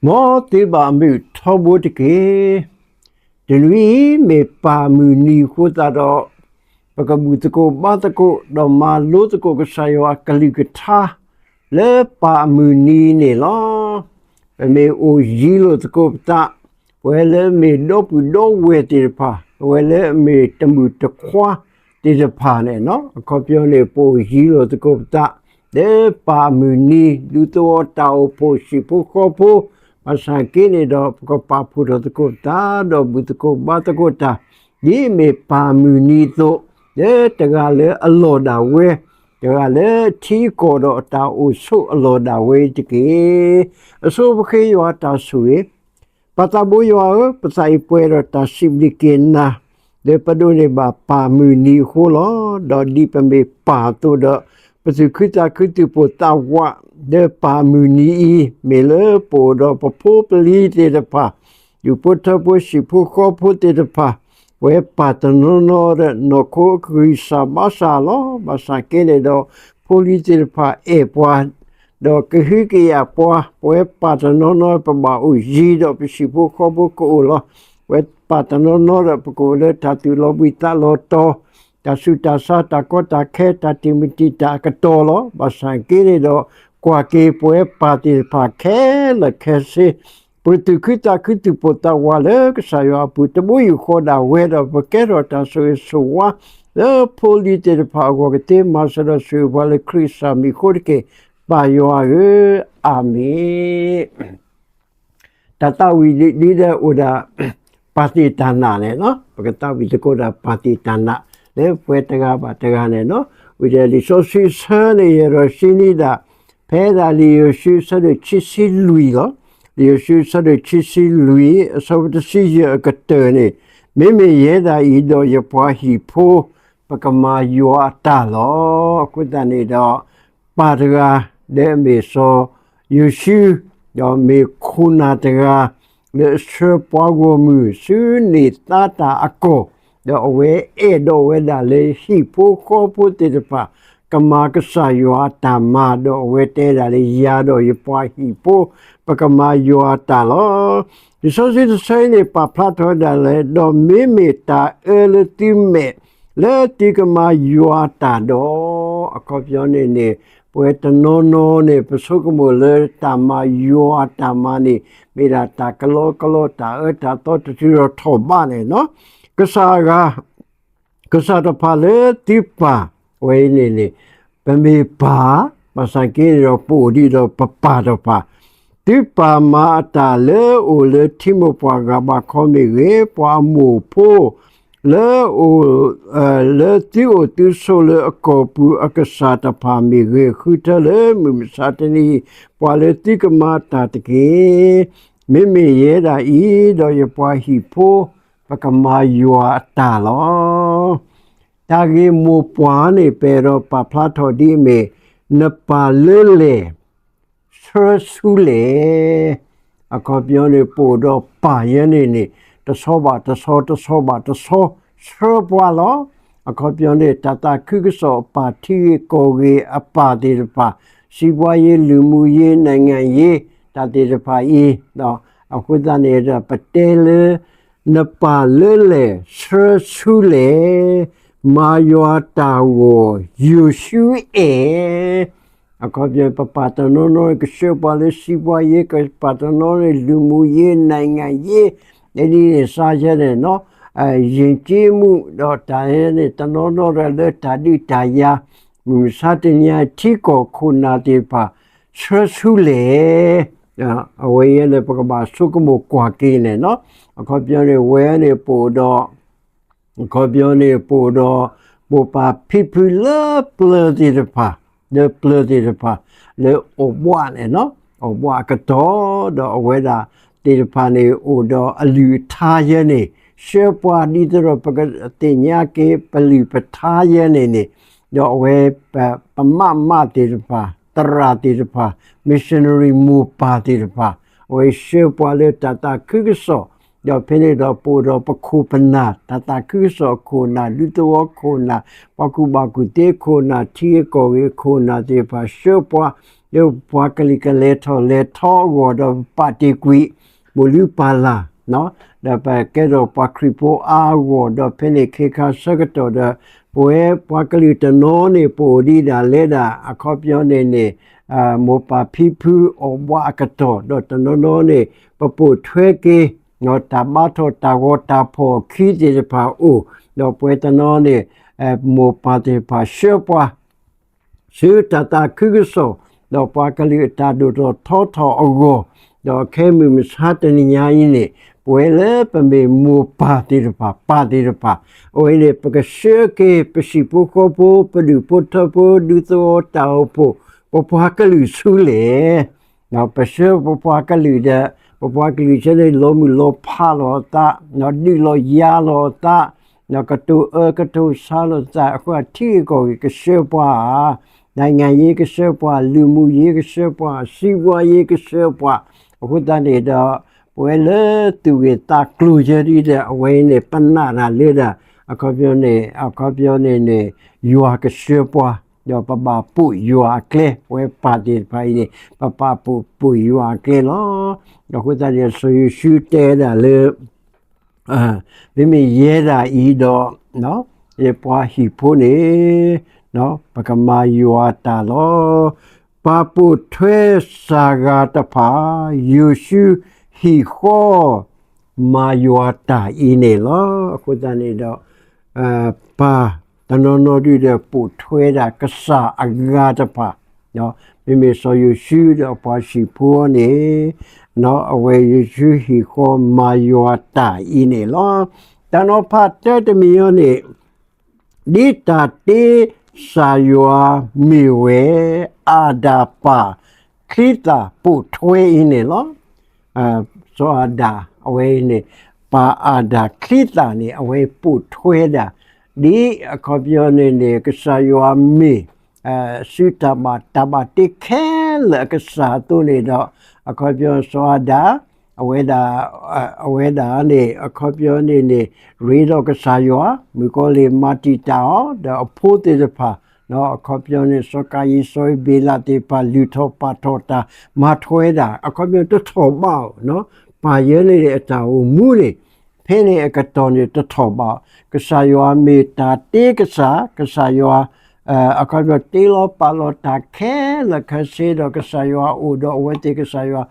မ်သုဘၣ်မုာ်ထီဘိတက့ၢ်. တနွံအံၤမ့ၢ်ပၢ်မုၢ်နံၤအဃိသတးဒီး, ပကဘူၣ်သကိးဘါသကိး ဒီးမၤလိသကိးကစၢ်ယွၤအကလုၢ်ကထါ လၢပၢ်အမုၢ်နံၤန့ၣ်လီၤ. ပမ့ၢ်အိၣ်ယံၤလိာ်သကိးပသး, ပဝဲလၢအမ့ၢ်ဒီပုၢ်ဒီဝဲၢ်သ့ၣ်တဖၣ်, ပဝဲလၢအမ့ၢ်တမုၣ်တခွါသ့ၣ်တဖၣ်န့ၣ်, အခီပညီန့ၣ် ပအိၣ်ယံၤလိာ်သကိးပသး လၢပၢ်အမုၢ်နံၤ ဒူသဝီတၢ်အိၣ်ဖှိၣ် ဟံၣ်ဖိဃီဖိ, ဘၣ်ဆၣ်က့န့ၣ်ဒီး ပကပာ်ဖှိၣ်ထီၣ်သကိးပသး ဒီးဘူၣ်သကိးဘါသကိးတၢ်, ဒ်အမ့ၢ်ပၢ်မုၢ်နံၤအသိး, လၢတဂၤလၢအလီၢ်ဒၣ်ဝဲ, တဂၤလၢထံကီၢ်ဒီးအတၢ်အိၣ်ဆိးအလီၢ်ဒၣ်ဝဲတက့ၢ်. အဆိပဃ့ယွၤတၢ်ဆိၣ်ဂ့ၤ ပၢ်သးဘိယွၤဧၢ, ပသးအံၤပှဲၤဒီးတၢ်စံးဘျုးက့ၤနၤ, လၢပဒိးန့ၢ်ဘၣ်ပၢ်မုၢ်နံၤအဃိလီၤ. ဒီးဒ်ပမ့ၢ်ပၢ်အသိးဒီး, ပသူၣ်ခုသးခုသူၣ်ပိၢ်သးဝး, လၢပၢ်မုၢ်နံၤအံၤ မ့ၢ်လၢပအိၣ်ဒီးပဖိပလံၤသ့ၣ်တဖၣ်, ဒူၣ်ဖိထၢဖိ ဟံၣ်ဖိဃီဖိသ့ၣ်တဖၣ်, ပဝဲပၢ်တနီၤနီၤဒီး နီၢ်ခိအကဂံၢ်စၢ်ဘါစၢ်လီၤ. ဘၣ်ဆၣ်က့န့ၣ်ဒီး ဖိလံၤသ့ၣ်တဖၣ်အဲၣ်ပှၤ ဒီးကဟုကယာ်ပှၤ, ပဝဲပၢ်တနီၤနီၤ ပဘၣ်အိၣ်ယံၤဒီးပဟံၣ်ဖိဃီဖိကအိၣ်လီၤ. ပဝဲပၢ်တနီၤနီၤဒီးပကအိၣ်လၢတၢ်သူၣ်လီၤဘှံးသးလီၤတီၤ, တၢ်ဆူးတၢ်ဆါ တၢ်ကီတၢ်ခဲ တၢ်တံာ်မုၢ်တံာ်တာ်အကတီၢ်လီၤ. ဘၣ်ဆၣ်က့န့ၣ်ဒီး ကွၢ်က့ၤပဝဲပၢ်သ့ၣ်တဖၣ်ခဲလၢာ်ခဲဆ့ ပကသူၣ်ခုသးခုသူၣ်ပိၢ်သးဝးလၢကစၢ်ယွၤအပူၤ တဘိယူၢ်ဃီဒၣ်ဝဲဒီး ပကဲထီၣ်တၢ်ဆိၣ်ဂ့ၤဆိၣ်ဝါ လၢဖိလံၤသ့ၣ်တဖၣ်အဂီၢ်ကသ့ မၤစၢၤဒီးဆိၣ်ဂ့ၤပှၤလၢခရံာ်ကစၢ်မံၤအဃိတက့ၢ်. ပၢ်ယွၤဧၢ, အၤမ့ၣ်. တၢ်သးဝံၣ်ဒ်ဒီးအိၣ်ဒၣ် ပၢ်သ့ၣ်တၢ်နာ်န့ၣ်, ပကသးဝံၣ်သကိးဒၣ်ပၢ်သ့ၣ်တၢ်နာ် လၢပှၤတဂၤဘၣ်တဂၤန့ၣ်, ဝံၤဒီးလံာ်စီဆှံဆၢန့ၣ် ယအဲၣ်ဒိးစံးန့ၢ်ဒၣ် ဖဲဒၣ်လံာ်ယိၤၡူ အဆၢဒိၣ်ခံဆံလွံၢ်လီၤ. လံာ်ယိၤၡူ အဆၢဒိၣ်ခံဆံလွံၢ် အဆၢဖိတဆံယဲၢ်အကတၢၢ်န့ၣ်, မ့မ့ၢ်ယဲဒၣ်အံၤဒီးယပှၤဟံၣ်ဖိ ပကမၤယွၤအတၢ်လီၤ. အဃိသတးန့ၣ်ဒီး ပၢ်တဂၤ လၢအမ့ၢ်စီၤယိၤၡူ, ဒီးမ့ၢ်ခိၣ်နၢ်တဂၤ လၢအဆှၢပှၤဂီၢ်မုၢ်ဆူန့ၢ်သါတၢ်အကီၢ်, ဒီးအဝဲအဲၣ်ဒိးဝဲဒၣ်လၢဟံၣ်ဖိဃီဖိသ့ၣ်တဖၣ် ကမၤကစၢ်ယွၤအတၢ်မၤ, ဒီးအဝဲတဲဒၣ်လၢယၤဒီးယပှၤဟံၣ်ဖိ ပကမၤယွၤအတၢ်လီၤ. လံာ်စီဆှံတဆၢအံၤန့ၣ် ပာ်ဖျါထီၣ်ဝဲဒၣ်လၢ ဒီးမ့မ့ၢ်တၢ်အၢလၢသုမဲာ် လၢသုကမၤယွၤအတၢ်ဒီး, အခီပညီန့ၣ်န့ၣ် ပဝဲတနီၤနီၤန့ၣ် ပဆိကမိၣ်လၢတၢ်မၤယွၤအတၢ်မၤန့ၣ် မ့ၢ်ဒၣ်တၢ်ကလီကလီ တၢ်အၢတၢ်သီတတုၤထီၣ်ထီၣ်ဘးန့ၣ်, ကစၢ်အဂၤ ကစၢ်တဖၣ်လၢသုပၢ်, အဝဲအံၤန့ၣ်န့ၣ် ပမ့ၢ်ပၢ်, ဘၣ်ဆၣ်က့ဒီးပအိၣ်ဒံးဒီးပပၢ်တဖၣ်, သုပၢ်မၤအတၢ်လၢအိၣ်လၢထံမိၢ်ပှၢ်ဂၤဘးခီမ့ၢ်ဂ့ၤ, ပှၤအမိၢ်ဖိ လၢ လၢသုအိၣ်သုဆိးလၢအကီၢ်ပူၤအကစၢ်တဖၣ်မ့ၢ်ဂ့ၤ, ဃုထၢလၢမုၢ်မဆါတနံၤအံၤ ပှၤလၢသုကမၤအတၢ်တက့ၢ်. မ့မ့ၢ်ယဲဒၣ်အံၤဒီးယပှၤဟံၣ်ဖိ ပကမၤယွၤအတၢ်လီၤ. တၢ်ဂ့ၢ်မိၢ်ပှၢ်န့ၣ် ပအဲၣ်ဒိးပာ်ဖျါထီၣ်ဒ်အမ့ၢ် နပၢ်လၢလဲၣ် ဆှၢဆူလဲၣ်. အခီပညီန့ၣ် ပအိၣ်ဒီးပၢ်ယဲန့ၣ်န့ၣ် တဆီဘၣ်တဆီ တဆီဘၣ်တဆီ ဆှၢပှၤလီၤ. အခီပညီန့ၣ် တၢ်သးခုကစီၣ်အပၢ်ထံဂ့ၢ်ကီၢ်ဂ့ၢ်အပၢ်သ့ၣ်တဖၣ်, စီးပွားရေး လူမှုရေး နိုင်ငံရေး တၢ်သ့ၣ်တဖၣ်အံၤ, အဃိသတးန့ၣ်ဒီး ပတဲလၢ နပၢ်လၢလဲၣ် ဆှၢဆူလဲၣ်, မၤယွၤတၢ်ဂီၢ် ယိၤၡူအဲၣ် အခီပညီ ပပၢ်တနီၤနီၤ ကဆှၢပှၤလၢ စီးပွားရေး, ပပၢ်တနီၤနီၤ လူမှုရေး နိုင်ငံရေး ဒ်န့ၣ်စါယဲန့ၣ်နီၤ, ယဉ်ကျေးမှု ဒီးတၢ်န့ၣ် တနီၤနီၤဒီးလၢတၢ်ဒုးတၢ်ယၤ, မုၢ်မဆါတနံၤအံၤ ထံကီၢ်ခိၣ်နၢ်သ့ၣ်တဖၣ် ဆှၢဆူလဲၣ်. အဝဲယဲန့ၣ် ပကဘၣ်ဆိကမိၣ်ကွၢ်က့ၤန့ၣ်နီၤ, အခီပညီန့ၣ် ဝဲန့ၣ်ပအိၣ်ဒီး အခီပညီန့ၣ် ပအိၣ်ဒီး ပိာ်ပၢ်ဖံဖုလၢပျၢၤသ့ၣ်တဖၣ်, လၢပျၢၤသ့ၣ်တဖၣ်, လၢအိၣ်ဘှးန့ၣ်နီၤ, အိၣ်ဘှးအကတီၢ် ဒီးအဝဲဒၣ်သ့ၣ်တဖၣ်န့ၣ် အိၣ်ဒီးအလုၢ်အထါယဲန့ၣ်, ဆှၢပှၤဒ်သိးဒီး ပကသ့ၣ်ညါက့ၤ ပလုၢ်ပထါယဲန့ၣ်န့ၣ်, ဒီးအဝဲ ပမးမးသ့ၣ်တဖၣ်, သရၣ်သ့ၣ်တဖၣ်, missionary မိၢ်ပၢ်သ့ၣ်တဖၣ်, အဝဲဆှၢပှၤလၢတၢ်သးခုကစီၣ် ဒီးဖဲန့ၣ်ဒီးပအိၣ်ဒီးပခိၣ်ပနၢ် တၢ်သးခုကစီၣ်အခိၣ်နၢ် ဒူသဝီခိၣ်နၢ် ပှၤကူၣ်ဘၣ်ကူၣ်သ့ခိၣ်နၢ် ထံဂုၤကီၢ်ဂၤခိၣ်နၢ်သ့ၣ်တဖၣ် ဆှၢပှၤ လၢပပှၤကလုာ်ကလဲၤထီၣ်လဲၤထီအဂီၢ်ဒီးပပာ်တ့ၢ်ကွံာ် မိၢ်လုၢ်ပၢ်လၢ် ဒီးပကဲထီၣ်ပှၤခရံာ်ဖိအါအဂီၢ် ဒီးဖဲန့ၣ်ခ့ခါဆၢကတီၢ်ဒီး ပဝဲပှၤကလုာ်တနီၤန့ၣ် ပအိၣ်ဒံးဒၣ်လဲၤဒၣ် အခီပညီန့ၣ်န့ၣ် မိၢ်ပၢ်ဖံဖုအီၣ်ဘှးအကတီၢ် ဒီးတနီၤနီၤန့ၣ် ပပိာ်ထွဲက့ၤ တၢ်ဘါထီၣ်တၢ်ဂီၤတၢ်ဖီၣ်အခံသ့ၣ်တဖၣ်အိၣ် ဒီးပဝဲတနီၤန့ၣ် မိၢ်ပၢ်သ့ၣ်တဖၣ်ဆှၢပှၤ ဆူတၢ်သးခုကစီၣ် ဒီးပှၤကလုာ်အတၢ်ဒိၣ်ထီၣ်ထီထီၣ်အဂီၢ် ဒီးခဲမုၢ်မဆါတနံၤညါအံၤန့ၣ် ပဝဲလၢပမ့ၢ်မိၢ်ပၢ်သ့ၣ်တဖၣ် ပၢ်သ့ၣ်တဖၣ် အဝဲန့ၣ် ပကဆှၢက့ၤ ပဟံၣ်ဖိဃီဖိ ပဒူၣ်ဖိထၢဖိ ဒူသဝီတၢ်အိၣ်ဖှိၣ် ပပှၤကလုာ်ဆူလဲၣ် ပဆှၢပပှၤကလုာ်ဒီး ပပှၤကလုာ်ဆၢန့ၣ် လီၤမုၢ်လီၤဖးလိာ်အသး ဒုးလိာ်ယၤလိာ်အသး ကတိၤအၢကတိၤဆါလိာ်သး အဃိအထံဂ့ၢ်ကီၢ်ဂ့ၢ်ကဆှၢပှၤဧါ, နိုင်ငံရေးကဆှၢပှၤ, လူမှုရေးကဆှၢပှၤ, စီးပွားရေးကဆှၢပှၤ, အဃိသတးန့ၣ်ဒီး ပဝဲလၢသူၣ်ဂ့ၢ်သးကျိၤယဲဒ်ဒီး အဝဲအံၤန့ၣ် ပနာ်တၢ်လၢဒၣ် အခီပညီန့ၣ် အခီပညီန့ၣ်န့ၣ် ယွၤကဆှၢပှၤ ဒီးပဘၣ်ပိာ်ယွၤအကျဲ ပဝဲပၢ်သ့ၣ်တဖၣ်အံၤန့ၣ် ပပာ်ပိာ်ပိာ်ယွၤအကျဲလီၤ. အဃိသတးန့ၣ် စီၤယိၤၡူတဲဒၣ်လၢ မ့မ့ၢ်ယဲဒၣ်အံၤဒီး ယပှၤဟံၣ်ဖိန့ၣ် ပကမၤယွၤတၢ်လီၤ. ပာ်ပိာ်ထွဲစှၤဂၤတဖၣ် ယိၤၡူဟံၣ်ဃီ မၤယွၤတၢ်အံၤန့ၣ်လီၤ. အဃိသတးန့ၣ်ဒီး ပၢ်တနီၤနီၤဒုဒီးပိာ်ထွဲဒၣ်ကစၢ်အဂၤတဖၣ် မ့မ့ၢ်စီၤယိၤၡူဒီးအပှၤဟံၣ်ဖိန့ၣ် အဝဲယိၤၡူဟံၣ်ဃီမၤယွၤတၢ်အံၤန့ၣ်လီၤ. တၢ်နီၤဖးတၢတမံၤအံၤန့ၣ် ဒ်တၢ်တ့ကစၢ်ယွၤမ့ၢ်ဝဲ အၤဒၣ်ပၢ် ချံသၣ်ပိာ်ထွဲအံၤန့ၣ်လီၤ. စီၤအၤဒၣ်အဝဲအံၤန့ၣ် ပၢ်အၤဒၣ်ချံသၣ်န့ၣ် အဝဲပိာ်ထွဲဒၣ် ဒ်အခီပညီန့ၣ်န့ၣ် ကစၢ်ယွၤမ့ၢ် စုတၢ်ဘၣ်တၢ်ဘၣ်တ့ခဲလၢာ်အကစၢ်အသိးန့ၣ်ဒီး အခီပညီစီၤအၤဒၣ် အဝဲဒၣ် အဝဲဒၣ်န့ၣ် အခီပညီန့ၣ်န့ၣ် ရ့ဒီးကစၢ်ယွၤ မုၣ်ကီၤလံၢ်မၤတံာ်တာ်အီၤ ဒီးအဖိသ့ၣ်တဖၣ် အခီပညီန့ၣ် စီၤကၤယံၣ် စီၤအ့ဘ့းလးသ့ၣ်တဖၣ် လုၢ်ထီၣ်ပာ်ထီၣ်တၢ် မၤထွဲဒၣ် အခီပညီတထီၣ်ဘးအီၤ ပၢ်ယဲန့ၣ်အတၢ်အိၣ်မူန့ၣ် ဖဲန့ၣ်အကတီၢ်န့ၣ်တထီၣ်ဘးအီၤ ကစၢ်ယွၤမ့ၢ်တၢ်တ့ကစၢ် ကစၢ်ယွၤ အခီပညီတ့လီၤပာ်လီၤတၢ်ခဲလၢာ်ခဲဆ့ဒီး ကစၢ်ယွၤအိၣ်ဒီးအဝဲသ့ၣ် ကစၢ်ယွၤ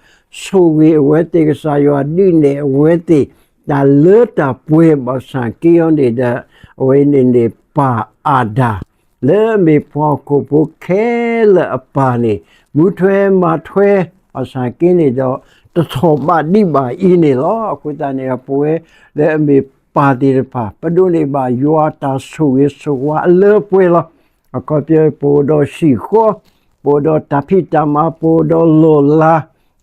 ဆိၣ်ဂ့ၤအဝဲသ့ၣ် ကစၢ်ယွၤဒုးနဲၣ်အဝဲသ့ၣ် တၢ်လၢတၢ်ပှဲၤဘၣ်ဆၣ်က့အီၤန့ၣ်ဒီး အဝဲန့ၣ်န့ၣ် ပၢ်အၤဒၣ် လၢအမ့ၢ်ပှၤဟီၣ်ခိၣ်ဖိခဲလၢာ်အပၢ်န့ၣ် မူထွဲမၤထွဲ ဘၣ်ဆၣ်က့န့ၣ်ဒီး တထီၣ်ဘးဒံးဘၣ်အံၤန့ၣ်လီၤ. အဃိသတးန့ၣ်ဒီး ပဝဲလၢအမ့ၢ်ပၢ်သ့ၣ်တဖၣ် ပဒိးန့ၢ်ဘၣ်ယွၤတၢ်ဆိၣ်ဂ့ၤဆိၣ်ဝါအလၢအပှဲၤလီၤ. အခီပညီပအိၣ်ဒီးဟံၣ်ဃီ ပအိၣ်ဒီးတၢ်ဖံးတၢ်မၤ ပအိၣ်ဒီးလီၢ်လၤ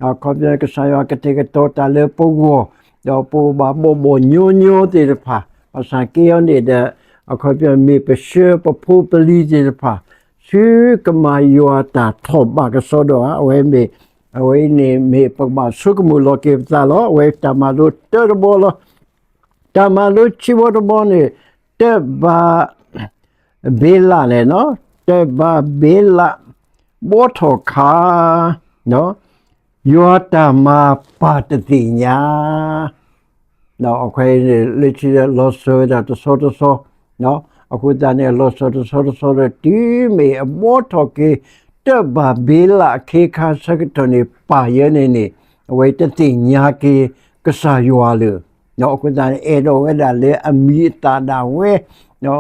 အခီပညီကစၢ်ယွၤကတဲာ်ကတီၤတၢ်လၢပဂီၢ် ဒီးပအိၣ်ဘၣ်ဘီၣ်ဘီၣ်ညီညီသ့ၣ်တဖၣ် ဘၣ်ဆၣ်က့အီၤန့ၣ်ဒီး အခီပညီမ့ၢ်ပဆှၢပဖိပလံၤသ့ၣ်တဖၣ် ဆူကမၤယွၤတၢ်ထီၣ်ဘးကစီဒီဧါ အဝဲမ့ၢ် အဝဲအံၤန့ၣ်မ့ၢ်ပကဘၣ်ဆိကမိၣ်လီၤက့ၤပသးလီၤ. အဝဲတၢ်မၤလိတၢတဘီလီၤ. တၢ်မၤလိခံဘီတဘီန့ၣ် တၢ်ဘၣ် ဘ့လးလဲၣ်နီၤ တၢ်ဘၣ်ဘ့လး ဘှီထီၣ်ခါ ယွၤတၢ်မၤပၢ်တသ့ၣ်ညါ အခဲအံၤန့ၣ် လၢခံလီၤစၢၤဝဲဒၣ်တဆီတဆီ အဃိသတးန့ၣ် လီၤစၢၤတဆီတဆီဒီး တုၤမ့ၢ်အဘှီထီၣ်က့ၤ တၢ်ဘၣ်ဘ့လးအခ့အခါဆၢကတီၢ်န့ၣ် ပၢ်ယဲန့ၣ်န့ၣ် အဝဲတသ့ၣ်ညါက့ၤကစၢ်ယွၤလၢၤ အဃိသတးန့ၣ် အဲၣ်ဒိးဝဲဒၣ်လၢအမံၤအသၣ်ဒၣ်ဝဲ အဘီ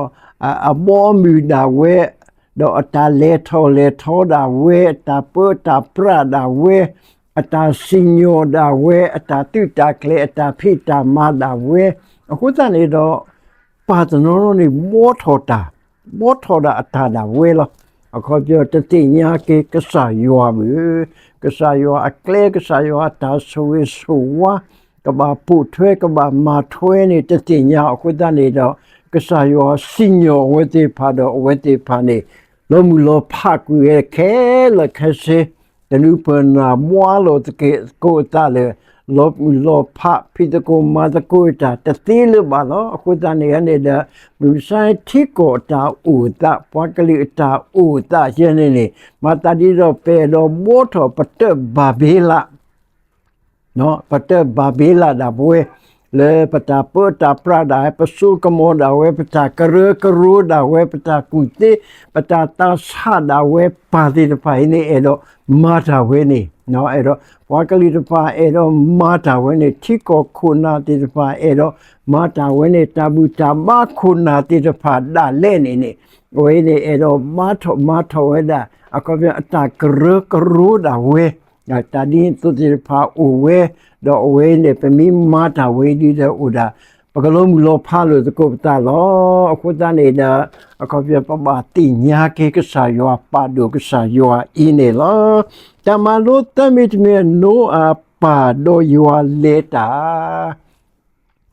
အမုၢ်ဒၣ်ဝဲ ဒီးအတၢ်လဲၤထီၣ်လဲၤထီဒၣ်ဝဲ အတၢ်ပၢတၢ်ပြးဒၣ်ဝဲ အတၢ်စံၣ်ညီၣ်ဒၣ်ဝဲ အတၢ်သုးတၢ်ကျဲၤ အတၢ်ဖံးတၢ်မၤဒၣ်ဝဲ အဃိသတးန့ၣ်ဒီး ပၢ်တနီၤနီၤန့ၣ် ဘှီထီၣ်တၢ် ဘှီထီၣ်ဒၣ်အတၢ်ဒၣ်ဝဲလီၤ. အခီပညီတသ့ၣ်ညါက့ၤကစၢ်ယွၤဘၣ် ကစၢ်ယွၤအကျဲ ကစၢ်ယွၤအတၢ်ဆိၣ်ဂ့ၤဆိၣ်ဝါ ကဘၣ်ပိာ်ထွဲ ကဘၣ်မၤထွဲန့ၣ် တသ့ၣ်ညါအဃိသတးန့ၣ်ဒီး ကစၢ်ယွၤစံၣ်ညီၣ်အဝဲသ့ၣ်တဖၣ်ဒီး အဝဲသ့ၣ်တဖၣ်န့ၣ် လီၤမုၢ်လီၤဖးကွံာ်ဝဲခဲလၢာ်ခဲဆ့ တနုၤပၢၢ်နၢ်ဘှါလိာ်သကိးသးလၢ လီၤမုၢ်လီၤဖး ဖံးသကိးမၤသကိးတၢ်တသ့လၢၤဘၣ်လီၤ. အဃိသတးန့ၣ်န့ၣ်ဒီး မုၢ်မဆါထံကီၢ်အတၢ်အိၣ်သး ပှၤကလုာ်အတၢ်အိၣ်သးယဲန့ၣ်န့ၣ် မၤသးဒ်သိးပအဲၣ်ဒိးဘှီထီၣ်ပတၢၢ်ဘၣ်ဘ့လး ပတၢၢ်ဘၣ်ဘ့လးဒၣ်ပဝဲ လၢပတၢ်ပၢတၢ်ပြးဒၣ်ဝဲ ပစိကမီၤဒၣ်ဝဲ ပတၢ်ကရၢကရိဒၣ်ဝဲ ပတၢ်ကူၣ်သ့ ပတၢ်သးဆးဒၣ်ဝဲ ပၢ်သ့ၣ်တဖၣ်အံၤန့ၣ် အဲၣ်ဒိးမၤတၢ်ဝဲန့ၣ် အဲၣ်ဒိး ပှၤကလုာ်တဖၣ်အဲၣ်ဒိးမၤတၢ်ဝဲန့ၣ် ထံကီၢ်ခိၣ်နၢ်သ့ၣ်တဖၣ်အဲၣ်ဒိးမၤတၢ်ဝဲန့ၣ် တၢ်ဘူၣ်တၢ်ဘါခိၣ်နၢ်သ့ၣ်တဖၣ်ဒၣ်လဲာ်န့ၣ်န့ၣ် အဝဲန့ၣ်အဲၣ်ဒိးဘါထီၣ်မၤထီၣ်ဝဲဒၣ် အခီပညီအတၢ်ကရၢကရိဒၣ်ဝဲ တၢ်ဒ်သိးသ့ၣ်တဖၣ်အိၣ်ဝဲ ဒီးအဝဲန့ၣ် ပမ့ၢ်မၤတၢ်ဝဲဒ်ဒီးအိၣ်ဒၣ် ပကလီၤမုၢ်လီၤဖးလိာ်သကိးပသးလီၤ. အဃိသတးန့ၣ်ဒီး အခီပညီပဘၣ်သ့ၣ်ညါက့ၤကစၢ်ယွၤ ပာ်ဒိၣ်ကစၢ်ယွၤအံၤန့ၣ်လီၤ. တၢ်မၤလိသၢမံၤတမံၤ နိအၤပၢ်ဒီးယွၤလဲၤတၢ်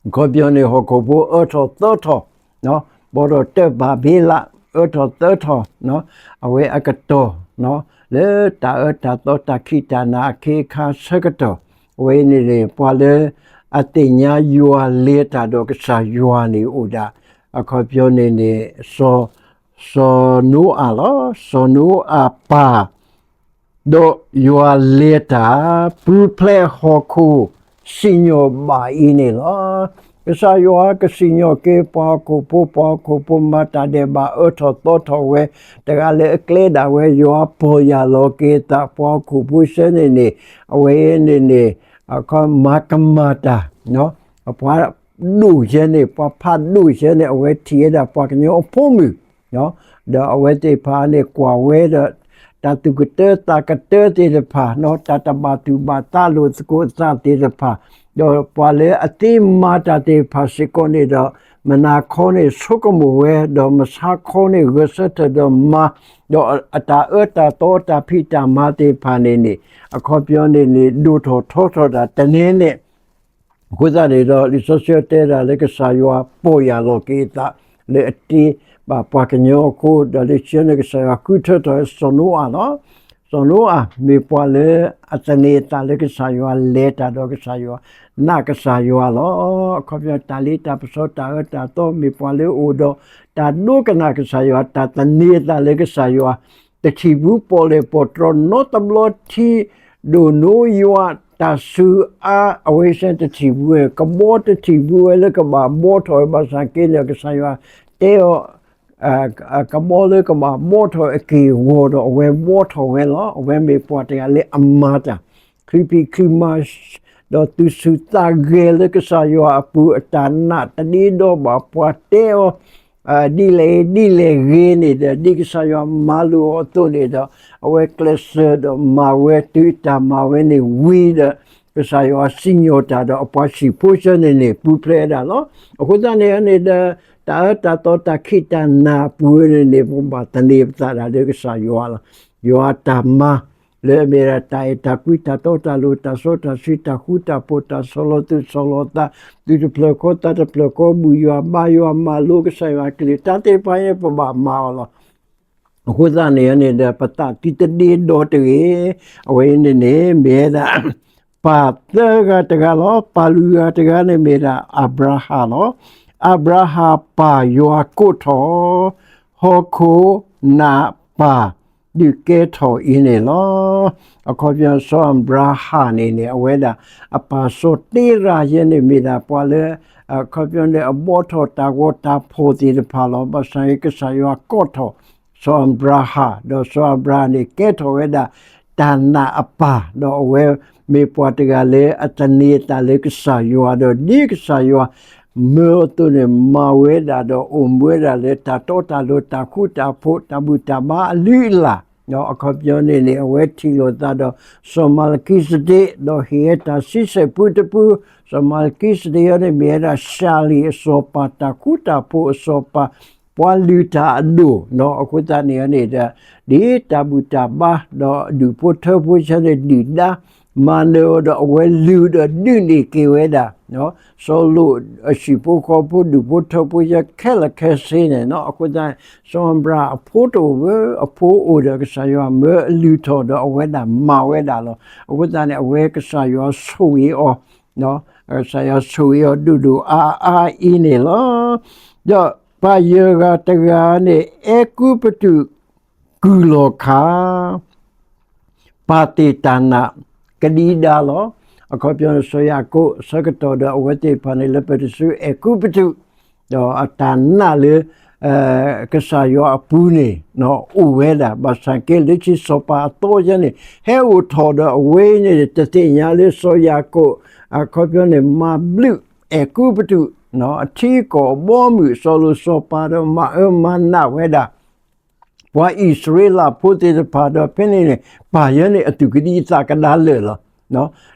အခီပညီန့ၣ် ဟီၣ်ခိၣ်ဖိအၢထီၣ်သီထီၣ်, ဘီထီၣ်တၢၢ်ဘၣ်ဘ့လး အၢထီၣ်သီထီၣ်, အဝဲအကတီၢ် လၢတၢ်အၢတၢ်သီတၢ်ခံးတၢ်နၤအခ့အခါဆၢကတီၢ်, အဝဲန့ၣ်န့ၣ် ပှၤလၢအသ့ၣ်ညါယွၤလဲၤတၢ်ဒီးကစၢ်ယွၤန့ၣ်အိၣ်ဒၣ်, အခီပညီန့ၣ်န့ၣ် စီၤနိအၤလီၤ. စီၤနိအၤပၢ် ဒီးယွၤလဲၤတၢ် ပူၤဖျဲးဟီၣ်ခိၣ်စံၣ်ညီၣ်ဘၣ်အံၤန့ၣ်လီၤ. ကစၢ်ယွၤကစံၣ်ညီၣ်က့ၤပှၤဟီၣ်ခိၣ်ဖိ, ပှၤဟီၣ်ခိၣ်ဖိမၤတၢ်ဒဲးဘးအၢထီၣ်သီထီၣ်ဝဲ, တဂၤလၢအကျဲဒၣ်ဝဲ ယွၤပီၢ်ယၢ်လီၤက့ၤအသး ပှၤဟီၣ်ခိၣ်ဖိဆၢန့ၣ်န့ၣ်, အဝဲန့ၣ်န့ၣ် အခီမၤကမၣ်တၢ်, ပှၤဒိၣ်ယဲန့ၣ် ပှၤဖးဒိၣ်ယဲန့ၣ် အဝဲထံၣ်ဝဲဒၣ်ပှၤကညီအဖိမုၣ် ဒီးအဝဲသ့ၣ်တဖၣ်န့ၣ်ကွၢ်ဝဲဒီး တၢ်သူၣ်ကတၢသးကတၢသ့ၣ်တဖၣ်, တၢ်တဘၣ်သူၣ်ဘၣ်သးလိာ်သကိးအသးသ့ၣ်တဖၣ်, ဒီးပှၤလၢအသ့မၤတၢ်သ့ၣ်တဖၣ်စ့ၢ်ကီးန့ၣ်ဒီး မုၢ်နၤခီန့ၣ်ဆိကမိၣ်ဝဲ, ဒီးမုၢ်ဆါခီန့ၣ်ဂဲၤဆၢထၢၣ်ဒီးမၤ, ဒီးအတၢ်အၢတၢ်သီတၢ်ဖံးတၢ်မၤသ့ၣ်တဖၣ်န့ၣ်န့ၣ်, အခီပညီန့ၣ်န့ၣ် ဒိၣ်ထီၣ်ထီထီၣ်တၢ်တန့ၢ်န့ၣ် အဃိသတးန့ၣ်ဒီး လံာ်စီဆှံတဲဒၣ်လၢကစၢ်ယွၤပီၢ်ယၢ်လီၤက့ၤအသး လၢအတ့ဘၣ်ပှၤကညီအဃိ, ဒီးလၢခံန့ၣ်ကစၢ်ယွၤဃုထၢထီၣ်စီၤနိအၤလီၤ. စီၤနိအၤမ့ၢ်ပှၤလၢအသန့ၤအသးလၢကစၢ်ယွၤ လဲၤတၢ်ဒီးကစၢ်ယွၤ, နာ်ကစၢ်ယွၤလီၤ. အခီပညီတၢ်လ့တၢ်ပစီတၢ်အၢတၢ်သီ မ့ၢ်ပှၤလၢအအိၣ်ဒီး တၢ်ဒိကနၣ်ကစၢ်ယွၤ, တၢ်သန့ၤအသးလၢကစၢ်ယွၤ, တထံၣ်ဘူးပီၣ်လဲၣ်ပီၣ်တြီနီတဘျီထံ ဒိၣ်နိယွၤ တၢ်စူၤအါ အဝဲစ့ၢ်တထံၣ်ဘူးဝဲ, ကဘီတထံၣ်ဘူးဝဲလၢကဘၣ်ဘှီထီၣ်ဝဲဘၣ်ဆၣ်က့န့ၣ် ကစၢ်ယွၤတဲအီၤ ကဘီလၢကဘၣ်ဘှီထီၣ်အက့ၢ်အဂီၤဒီး အဝဲဘှီထီၣ်ဝဲလီၤ. အဝဲမ့ၢ်ပှၤတဂၤလၢအမၤတၢ် ချုးဖံးချုးမၤ ဒီးသူၣ်ဆူၣ်သးဂဲၤလၢကစၢ်ယွၤအပူၤ အတၢ်နာ်တဒ့ဒီဘၣ် ပှၤတဲအီၤ ဒ်လဲၣ်ဒ်လဲၣ်ဂ့ၤန့ၣ်ဒီး ဒ်ကစၢ်ယွၤမၤလိာ်အီၤအသိးန့ၣ်ဒီး အဝဲကျဲးစၢးဒီးမၤဝဲ တုၤအတၢ်မၤဝဲန့ၣ်ဝံၤဒီး ကစၢ်ယွၤစံၣ်ညီၣ်တၢ်ဒီးအပှၤဟံၣ်ဖိဆၢန့ၣ်န့ၣ် ပူၤဖျဲးဝဲဒၣ်လီၤ. အဃိသတးန့ၣ်န့ၣ်ဒီး တၢ်အၢတၢ်သီတၢ်ခံးတၢ်နၤအပူၤန့ၣ်န့ၣ် ပဘၣ်သန့ၤပသးဒၣ်လၢကစၢ်ယွၤလီၤ. ယွၤတၢ်မၤ လၢအမ့ၢ်ဒၣ်တၢ်အဲၣ်တၢ်ကွံ တၢ်တီတၢ်လိၤ တၢ်စီတၢ်ဆှံ တၢ်ဃူတၢ်ဖိး တၢ်ဆီၣ်လီၤသူၣ်ဆီၣ်လီၤသး သူၣ်တဖျၢၣ်ဃီသးတဖျၢၣ်ဃီ ဘူၣ်ယွၤဘါယွၤ မၤလိကစၢ်ယွၤကလုၢ် တၢ်သ့ၣ်တဖၣ်အံၤန့ၣ် ပဘၣ်မၤအီၤလီၤ. အဃိသတးန့ၣ်န့ၣ်ဒီး ပသးသံတဒ့ဒီတဂ့ၤ. အဝဲအံၤန့ၣ်န့ၣ် မ့ၢ်ဝဲဒၣ် ပၢ်သၢဂၤတဂၤလီၤ. ပၢ်လွံၢ်ဂၤတဂၤန့ၣ်မ့ၢ်ဒၣ် အၤဘြၤဟၣ်လီၤ. အၤဘြၤဟၣ်ပၢ်ယွၤကိးထီၣ် ဟီၣ်ခိၣ်နၢ်ပၢ် ဒုးကဲထီၣ်အံၤန့ၣ်လီၤ. အခီပညီစီၤအၤဘြၤဟၣ်န့ၣ်န့ၣ် အဝဲဒၣ် အပၢ်စီၤတ့ရၤယဲန့ၣ်မ့ၢ်ဒၣ်ပှၤလၢ အခီပညီန့ၣ် အဘှီထီၣ်တၢ်ဂီၤတၢ်ဖီၣ်သ့ၣ်တဖၣ်လီၤ. ဘၣ်ဆၣ်က့ ကစၢ်ယွၤကိးထီၣ် စီၤအၤဘြၤဟၣ် ဒီးစီၤအၤဘြၤဟၣ်န့ၣ် ကဲထီၣ်ဝဲဒၣ် တၢ်နာ်အပၢ် ဒီးအဝဲမ့ၢ်ပှၤတဂၤလၢအသန့ၤအသးလၢကစၢ်ယွၤဒီး ဒ်ကစၢ်ယွၤ မၢအသိးန့ၣ် မၤဝဲဒၣ်ဒီးအိၣ်မူဝဲဒၣ်လၢတၢ်တီတၢ်လိၤ တၢ်ဃူတၢ်ဖိး တၢ်ဘူၣ်တၢ်ဘါအလုၢ်အလၢ် အခီပညီန့ၣ်န့ၣ် အဝဲထံၣ်လိာ်သးဒီး စီၤမၤလကံစဒ့း ဒီးဟ့ၣ်ဝဲတၢ်ဆံဆဲၣ်ပူတပူ, စီၤမၤလကံစဒ့းအံၤန့ၣ် မ့ၢ်ဝဲဒၣ် �ၡၤလံၣ်အစီၤပၤ တၢ်ဃူတၢ်ဖိးအစီၤပၤ ပှၤလုၢ်တၢ်အဒိၣ်, အဃိသတးန့ၣ်န့ၣ်ဒီး ဒ်တၢ်ဘူၣ်တၢ်ဘါ ဒီးအဒူၣ်ဖိထၢဖိဆၢန့ၣ် ဒုၣ်ဒါ မၤနၢၤအီၤဒီးအဝဲလုၢ်ဒီးဒုးန့ၢ်က့ၤဝဲဒၣ် စီၤလိာ်အဟံၣ်ဖိဃီဖိဒူၣ်ဖိထၢဖိယဲခဲလၢာ်ခဲဆ့န့ၣ် အဃိသတး စီၤအၤဘြၤဟၣ်အဖိတအိၣ်ဘၣ် အဖိအိၣ်ဒီးကစၢ်ယွၤမၢအလုၢ်ထီၣ်ဒီးအဝဲဒၣ်မၤဝဲဒၣ်လီၤ. အဃိသတးန့ၣ် အဝဲကစၢ်ယွၤဆိၣ်ဂ့ၤအီၤ ကစၢ်ယွၤဆိၣ်ဂ့ၤအီၤဒိၣ်ဒိၣ်အါအါအံၤန့ၣ်လီၤ. ဒီးပၢ်ယဲၢ်ဂၤတဂၤန့ၣ် အဲၤကူပတူးကုၢ်လီၤခါ ပာ်တ့ၢ်တၢ်နာ် ကဒံကဒါလီၤ. အခီပညီန့ၣ် စီၤယၤကိာ်အဆၢကတီၢ်ဒီးအဝဲသ့ၣ်တဖၣ်န့ၣ် လဲၤပၢၢ်တၢ်ဆူအဲၤကူပတူး ဒီးအတၢ်နာ်လၢ ကစၢ်ယွၤအပူၤန့ၣ် အိၣ်ဝဲဒၣ် ဘၣ်ဆၣ်က့လၢခံစီၤပၤအသီယဲန့ၣ် ဟဲအိၣ်ထီၣ်ဒီးအဝဲအံၤန့ၣ် တသ့ၣ်ညါလၢစီၤယၤကိာ် အခီပညီန့ၣ် မၤဘျုးအဲၤကူပတူး အထံအကီၢ်အဘီအမုၢ် စီၤလိာ်စီၤပၤဒီးမၤအၢမၤနးဝဲဒၣ် ပှၤအံၣ်စရ့လးဖိသ့ၣ်တဖၣ်ဒီး ဖဲန့ၣ်န့ၣ် ပၢ်ယဲန့ၣ်အသူၣ်ကဒံအသးကဒါလၢာ်လီၤ.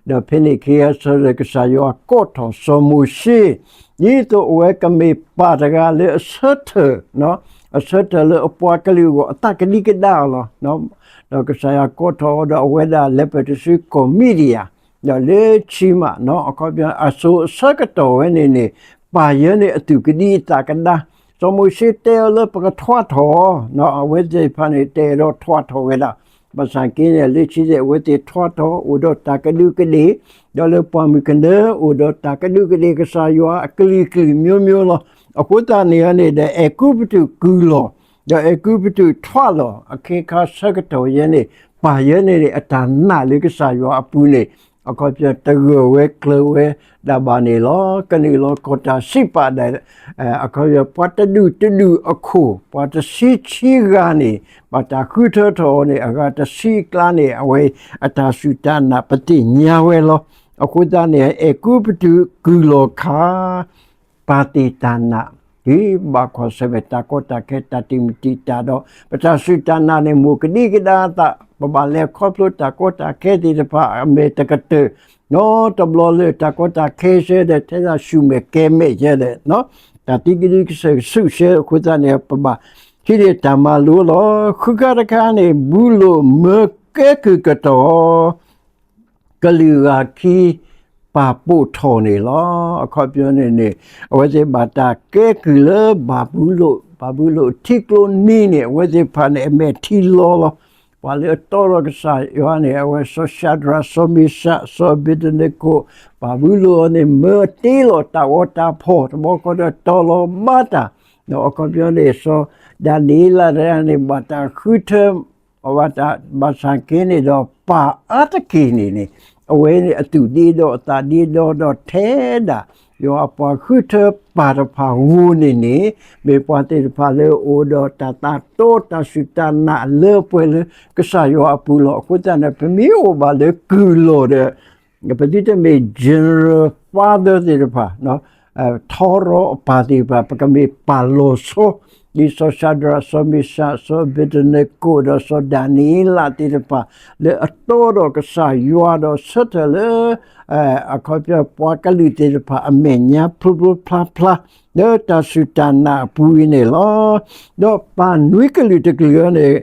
ဒီးဖဲန့ၣ်ခံဂၤဆၢဒီး ကစၢ်ယွၤကိးထီၣ်စီၤမိၤၡ့ ဒ်သိးအဝဲကမ့ၢ်ပၢ်တဂၤလၢအဆၢထၢၣ် အဆၢထၢၣ်လၢအပှၤကလုာ်အဂီၢ် အသးကဒံကဒါအီၤလီၤ. ဒီးကစၢ်ယွၤကိးထီၣ်အီၤဒီးအဝဲဒၣ်လဲၤပၢၢ်တၢ်ဆူကီၢ်မံဒံယၤ ဒီးလၢခံမး အခီပညီ အစိၤအဆၢကတီၢ်ဝဲန့ၣ်န့ၣ် ပၢ်ယဲန့ၣ်အသူၣ်ကဒံအသးကဒါ စီၤမိၤၡ့တဲအီၤလၢပကထွါထီၣ် အဝဲသ့ၣ်တဖၣ်န့ၣ် တအဲၣ်ဒိးထွါထီၣ်ဝဲဒၣ် ဘၣ်ဆၣ်က့န့ၣ် လၢခံန့ၣ် အဝဲသ့ၣ်ထွါထီၣ် အိၣ်ဒီးတၢ်ကဒူးကဒ့ၣ် ဒီးလၢပှၢ်မုၢ်ကနၢ အိၣ်ဒီးတၢ်ကဒူးကဒ့ၣ် ကစၢ်ယွၤအကလုာ်ကလုာ်မျိုးမျိုးလီၤ. အဃိသတးန့ၣ်န့ၣ်ဒီး အဲၤကူပတူးကုၢ်လီၤ ဒီးအဲၤကူပတူးထွါလီၤ အခ့အခါဆၢကတီၢ်ယဲန့ၣ် ပၢ်ယဲန့ၣ်န့ၣ် အတၢ်နာ်လၢကစၢ်ယွၤအပူၤန့ၣ် အခီပညီတဂၢၢ်ဝဲကျၢၤဝဲဒၣ်ဘၣ်န့ၣ်လီၤ. ကနုာ်လီၤကီၢ်တၢ်စံးပာ်ဒီး အခီပညီ ပှၤတဒူၣ်တဒူၣ်အခိၣ် ပှၤတဆံဆံဂၤန့ၣ် ဘၣ်တၢ်ဃုထၢထီၣ်အီၤန့ၣ် အဂၤတဆံအကျါန့ၣ် အဝဲအတၢ်စူၢ်တၢ်နာ်ပသ့ၣ်ညါဝဲလီၤ. အဃိသတးန့ၣ် အဲၤကူပတူးကုၢ်လီၤခါ ပာ်တ့ၢ်တၢ်နာ် ဒ်ဘၣ်ကွၢ်ဆၢၣ်မဲာ်တၢ်ကီတၢ်ခဲ တၢ်တံာ်မုၢ်တံာ်တာ်ဒီး ပတၢ်စူၢ်တၢ်နာ်န့ၣ် မိၢ်ကဒံကဒါအသး ပဘၣ်လဲၤခီဖျိတၢ်ကီတၢ်ခဲသ့ၣ်တဖၣ် အမဲာ်တကတၢၢ် နီတဘျီလၢတၢ်ကီတၢ်ခဲဆၢဒီး ထဲဒၣ်ဆူၣ်မဲာ်ကဲမဲာ်ယဲဒီး တၢ်သံကဒုကစၢၢ်ကဆူၣ်ဆၢအဃိသတးန့ၣ် ပဘၣ်ဟံးန့ၢ်တၢ်မၤလိလီၤ. ဃုခါတခါန့ၣ် ဘူလိၣ်မၢကဲကုၢ်ကတီၢ် ကလုာ်ဂၤခံ ပာ်ပိာ်ထီၣ်န့ၣ်လီၤ. အခီပညီန့ၣ်န့ၣ် အဝဲသ့ၣ်ဘၣ်တၢ်ကဲကုၢ်လၢဘၤဘူလိၣ်, ဘၤဘူလိၣ်ထံကျိနံၤန့ၣ် အဝဲသ့ၣ်တဖၣ်န့ၣ် အမဲာ်ထံလီၤလီၤ. ပှၤလၢအတီဒီးကစၢ်ယွၤန့ၣ် အဝဲစီၤၡၤဒြး, စီၤမ့ၡး, စီၤအဘ့းနကိၣ်, ဘၤဘူလိၣ်န့ၣ် မၢအတ့လီၤတၢ်ဂီၤတၢ်ဖီၣ် တဘျီဃီဒီးတီလီၤဘၣ်တၢ်, ဒီးအခီပညီန့ၣ် စီၤဒၤနံးယ့လးတဂၤန့ၣ် ဘၣ်တၢ်ဃုထၢ အဝဲတၢ်ဘၣ်ဆၣ်က့န့ၣ်ဒီး ပၢ်အါတက့ၢ်န့ၣ်န့ၣ် အဝဲန့ၣ်အသူၣ်ဒ့ဒီးအသးဒ့ဒီဒီးထဲဒၣ် ယွၤအပှၤဃုထၢပၢ်တဖၣ်ဂီၢ်န့ၣ်န့ၣ် မ့ၢ်ပှၤသ့ၣ်တဖၣ်လၢအအိၣ်ဒီးတၢ်သးတီတၢ်စူၢ်တၢ်နာ်လၢပှဲၤလၢကစၢ်ယွၤအပူၤလီၤ. အဃိသတးန့ၣ် ပမ့ၢ်အိၣ်ဘၣ်လၢကုၢ်လီၢ်ဒီး ပသုတမ့ၢ် general father သ့ၣ်တဖၣ် ထီရီအပၢ်သ့ၣ်တဖၣ် ပကမ့ၢ်ပၢ်လီၤဆီ ဒ်စီၤၡၤဒြး, စီၤမ့ၡး, စီၤအဘ့းနကိၣ် ဒီးစီၤဒၤနံးယ့လးသ့ၣ်တဖၣ် လၢအတီဒီးကစၢ်ယွၤဒီးဆၢထၢၣ်လၢ အခီပညီပှၤကလုာ်သ့ၣ်တဖၣ်အမဲာ်ညါဖျိဖျိဖျါဖျါ လၢတၢ်စူၢ်တၢ်နာ်အပူၤအံၤန့ၣ်လီၤ. ဒီးပၢ်နွံကလုာ်တကလုာ်အံၤန့ၣ်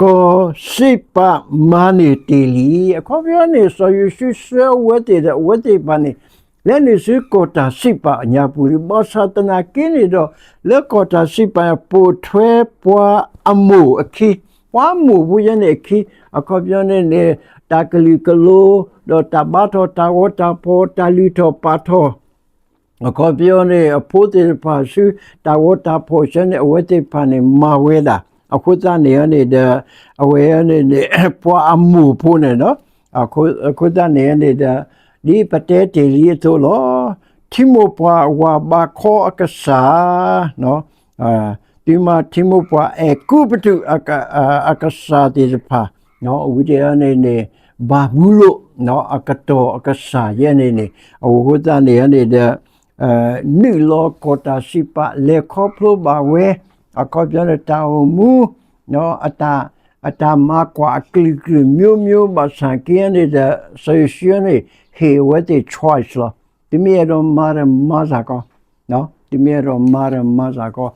ကီၢ်စံးပာ်မၤန့ၢ်တ့ၢ်လံ. အခီပညီန့ၣ် စီၤယိၤၡူဆှၢအဝဲသ့ၣ်ဒီးအဝဲသ့ၣ်တဖၣ်န့ၣ် လဲၤနုာ်ဆူကီၢ်တၢ်စံးပာ်အညါပူၤလံ. ဘၣ်ဆၣ်သနာ်က့န့ၣ်ဒီး လၢကီၢ်တၢ်စံးပာ်ပိာ်ထွဲပှၤအမိၢ်အခံ, ပှၤအမိၢ်ဖိယဲန့ၣ်အခံ, အခီပညီန့ၣ်န့ၣ် တၢ်ကလုာ်ကလိ ဒီးတၢ်ဘါထီၣ်တၢ်ဂီၤတၢ်ဖီၣ် တၢ်လုၢ်ထီၣ်ပာ်ထီၣ် အခီပညီန့ၣ် အဖိသ့ၣ်တဖၣ်ဆူတၢ်ဂီၤတၢ်ဖီၣ်ဆၢန့ၣ် အဝဲသ့ၣ်တဖၣ်န့ၣ် မၤဝဲဒၣ်. အဃိသတးန့ၣ်န့ၣ်ဒီး အဝဲန့ၣ်န့ၣ် ပှၤအမိၢ်ဖိန့ၣ်ဒီး အဃိသတးန့ၣ်န့ၣ်ဒီး ဒ်ပတဲတ့ၢ်လံအသိးလီၤ. ထံမိၢ်ပှၢ်ဝၤဘးခီအကစၢ် သုမၤထံမိၢ်ပှၢ်အဲၤကူပတူး အကစၢ်သ့ၣ်တဖၣ် ဝံၤတ့ၢ်န့ၣ်န့ၣ် ဘၤဘူလိၣ် အကတီၢ်အကစၢ်ယဲန့ၣ်န့ၣ် အဃိသတးန့ၣ်န့ၣ်ဒီး နုာ်လီၤကီၢ်တၢ်စံးပာ် လဲၤခီဖျိဘၣ်ဝဲ အခီပညီန့ၣ် တၢ်အိၣ်မူ အတၢ်မၤကွၢ်အကလုာ်ကလုာ်မျိုးမျိုး ဘၣ်ဆၣ်က့န့ၣ်ဒီး စီၤယိၤၡူန့ၣ် ဟ့ၣ်အဝဲသ့ၣ် choice လီၤ. သုမ့ၢ်အဲၣ်ဒိးမၤဒီးမၤစ့ၢ်ကီး သုမ့ၢ်အဲၣ်ဒိးမၤဒီးမၤစ့ၢ်ကီး,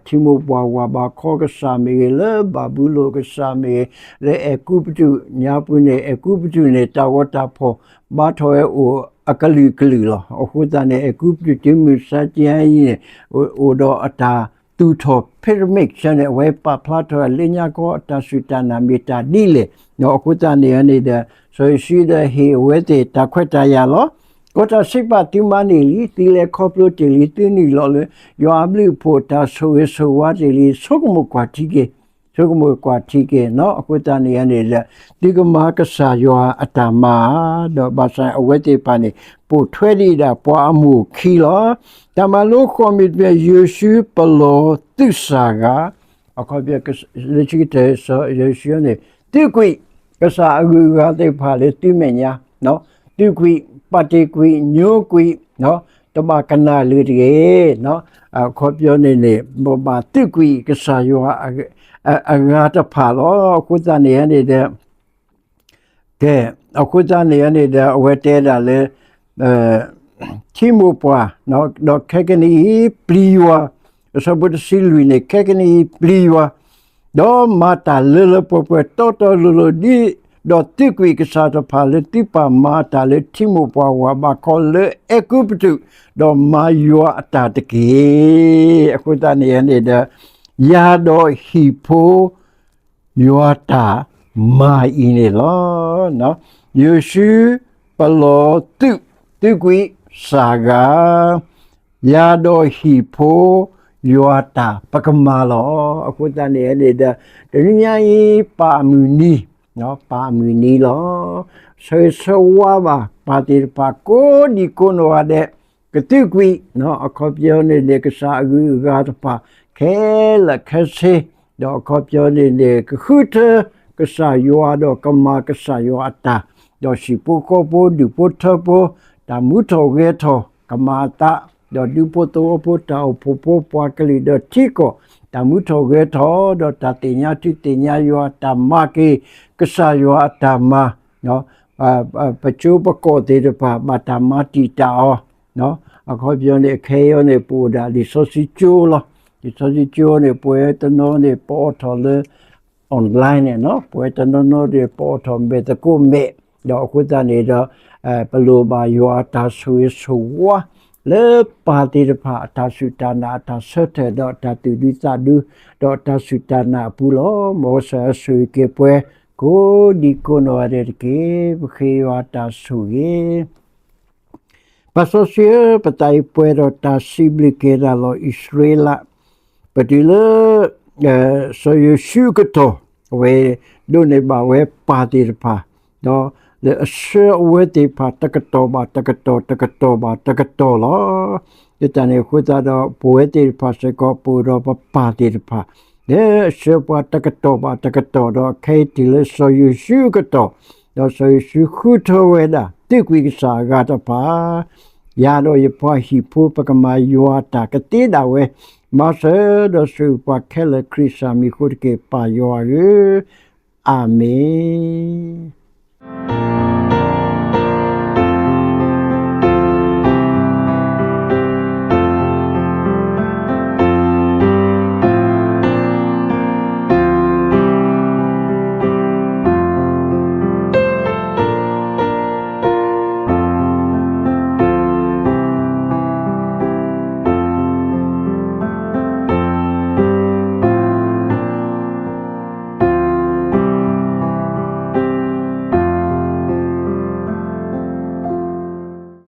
ထံမိၢ်ပှၢ်ဝၤဘးခီကစၢ်မ့ၢ်ဂ့ၤ, လၢဘၤဘူလိၣ်ကစၢ်မ့ၢ်ဂ့ၤ, လၢအဲၤကူပတူးညါပူၤန့ၣ်, အဲၤကူပတူးန့ၣ် တၢ်ဂီၤတၢ်ဖီၣ် ဘါထီၣ်ဝဲအိၣ်အကလုာ်ကလုာ်လီၤ. အဃိသတးန့ၣ် အဲၤကူပတူးတုၤမုၢ်ဆါတနံၤအံၤန့ၣ်, အိၣ်ဒီးအတၢ်သူၣ်ထီၣ် pyramid န့ၣ်, အဝဲပာ်ဖျါထီၣ်လၢညါခီအတၢ်စူၢ်တၢ်နာ်မ့ၢ်တၢ်ဒ်လဲၣ်. အဃိသတးန့ၣ်န့ၣ်ဒီး စီၤယိၤၡူဒီးဟ့ၣ်အဝဲသ့ၣ်တၢ်ခွဲးတၢ်ယာ်လီၤ. ကီၢ်တၢ်စံးပာ်သုမၤန့ၢ်လံ, သုလဲၤခီဖျိတ့ၢ်လံ, သုနုာ်လီၤလၢ ယွၤအဘျုးအဖှိၣ်တၢ်ဆိၣ်ဂ့ၤဆိၣ်ဝါတ့ၢ်လံ, ဆိကမိၣ်ကွၢ်ထံက့ၤ, ဆိကမိၣ်ကွၢ်ထံက့ၤနီၤ. အဃိသတးန့ၣ်န့ၣ်ဒီး သုကမၤကစၢ်ယွၤအတၢ်မၤ, ဒီးဘၣ်ဆၣ်အဝဲသ့ၣ်တဖၣ်န့ၣ် ပိာ်ထွဲဒံးဒၣ်ပှၤအမိၢ်ခံလီၤ. တၢ်မၤလိဃီမ့ၢ်တဖၣ် ယိၤၡူပလီၢ်သုးစၢ်ဂၤ, အခီပညီ လၢခံကတၢၢ် ယိၤၡူန့ၣ် သုးကွံာ်ကစၢ်အဂုၤအဂၤသ့ၣ်တဖၣ်လၢသုမဲာ်ညါ, သုးကွံာ်, ပာ်တ့ၢ်ကွံာ်, ညိကွံာ်, တဘၣ်ကနၣ်လုၢ်တဂ့ၤ. အခီပညီန့ၣ်န့ၣ် ပဘၣ်သုးကွံာ်ကစၢ်ယွၤအဂၤတဖၣ်လီၤ. အဃိသတးန့ၣ်န့ၣ်ဒီး ကဲ, အဃိသတးန့ၣ်န့ၣ်ဒီး အဝဲတဲဒၣ်လၢ ထံမိၢ်ပှၢ်, ဒီးခဲကနံၣ်အံၤပျံၤယွၤ, အဆၢဖိတဆံလွံၢ်န့ၣ် ခဲကနံၣ်အံၤပျံၤယွၤ, ဒီးမၤတၢ်လၢလၢပှဲၤပှဲၤတီတီလိၤလိၤဒ်, ဒီးသုးကွံာ်ကစၢ်တဖၣ်လၢသုပာ်မၤအတၢ်လၢထံမိၢ်ပှၢ်ဝၤဘးခီလၢအဲၤကူပတူး, ဒီးမၤယွၤအတၢ်တက့ၢ်. အဃိသတးန့ၣ်န့ၣ်ဒီး ယၤဒီးဟံၣ်ဖိ ယွၤတၢ်မၤအံၤန့ၣ်လီၤ. ယိၤၡူပလီၢ်သုး, သုးကွံာ်စၢ်ဂၤ, ယၤဒီးဟံၣ်ဖိ ယွၤတၢ်ပကမၤလီၤ. အဃိသတးန့ၣ်န့ၣ်ဒီး တနံၤညါအံၤ ပၢ်အမုၢ်နံၤ, ပၢ်အမုၢ်နံၤလီၤ. ဆၢဂ့ၤဆၢဝါဘၣ်ပၢ်သ့ၣ်တဖၣ် ကိးဒံကိးနီၢ်ဂၤဒဲး, ကသုးကွံာ်, အခီပညီန့ၣ်န့ၣ် ကစၢ်အဂုၤအဂၤတဖၣ် ခဲလၢာ်ခဲဆ့, ဒီးအခီပညီန့ၣ်န့ၣ် ကဃုထၢကစၢ်ယွၤ ဒီးကမၤကစၢ်ယွၤအတၢ်, ဒီးဟံၣ်ဖိဃီဖိ ဒူၣ်ဖိထၢဖိ တၢ်မူထီၣ်ဂဲၤထီၣ် ကမၤအသး, ဒီးဒူဖိသဝီဖိ တၢ်အိၣ်ဖှိၣ်ဖိ ပှၤကလုာ်ဒီးထံကီၢ် တၢ်မူထီၣ်ဂဲၤထီၣ် ဒီးတၢ်သ့ၣ်ညါထံသ့ၣ်ညါယွၤ တၢ်မၤက့ၤကစၢ်ယွၤအတၢ်မၤ ပကၠိပကီၢ်သ့ၣ်တဖၣ် ဘၣ်တၢ်မၤတံာ်တာ်အီၤ, အခီပညီန့ၣ် ခဲအံၤန့ၣ် ပအိၣ်ဒၣ်လံာ်စီဆှံကၠိလီၤ. လံာ်စီဆှံကၠိန့ၣ် ပဝဲတနီၤန့ၣ် ပအိးထီၣ်လၢ online န့ၣ်, ပဝဲတနီၤနီၤန့ၣ် ပအိးထီၣ်မဲာ်သကိးမဲာ်, ဒီးအဃိသတးန့ၣ်ဒီး ပလိၣ်ဘၣ်ယွၤအတၢ်ဆိၣ်ဂ့ၤဆိၣ်ဝါ လၢပၢ်သ့ၣ်တဖၣ် အတၢ်စူၢ်တၢ်နာ် အတၢ်ဆၢထၢၣ် ဒီးအတၢ်သူၣ်ဒူသးဒူ ဒီးတၢ်စူၢ်တၢ်နာ်အပူၤလီၤ. မ်ကစၢ်ယွၤဆိၣ်ဂ့ၤက့ၤပှၤ ကိးဒံကိးနီၢ်ဂၤဒဲးတက့ၢ်. ပဃ့ယွၤအတၢ်ဆိၣ်ဂ့ၤ ပၢ်စီဆှံဧၢ, ပသးအံၤပှဲၤဒီးတၢ်စံးဘျုးက့ၤတၢ်လီၤ အံၣ်စရ့လး, ပတုၤလၢ စီၤယိၤၡူအကတီၢ်, အဝဲဒိးန့ၢ်ဘၣ်ဝဲပၢ်သ့ၣ်တဖၣ်, ဒီးလၢအဆှၢအဝဲသ့ၣ်တဖၣ် တကတီၢ်ဘၣ်တကတီၢ် တကတီၢ်ဘၣ်တကတီၢ်လီၤ. လၢတၢ်န့ၣ်အဃိသတးဒီး ပဝဲသ့ၣ်တဖၣ်စ့ၢ်ကီး ပအိၣ်ဒီးပပၢ်သ့ၣ်တဖၣ် လၢအဆှၢပှၤတကတီၢ်ဘၣ်တကတီၢ်ဒီး ခဲအံၤတုၤလၢစီၤယိၤၡူအကတီၢ်, ဒီးစီၤယိၤၡူဃုထၢဝဲဒၣ် သုးကွံာ်ကစၢ်အဂၤတဖၣ်, ယၤဒီးယပှၤဟံၣ်ဖိ ပကမၤယွၤအတၢ်ကသ့ဒၣ်ဝဲ, မၤစၢၤဒီးဆိၣ်ဂ့ၤပှၤခဲလၢာ် ခရံာ်စၢ်မံၤအဃိတက့ၢ် ပၢ်ယွၤဧၢ, အၤမ့ၣ်.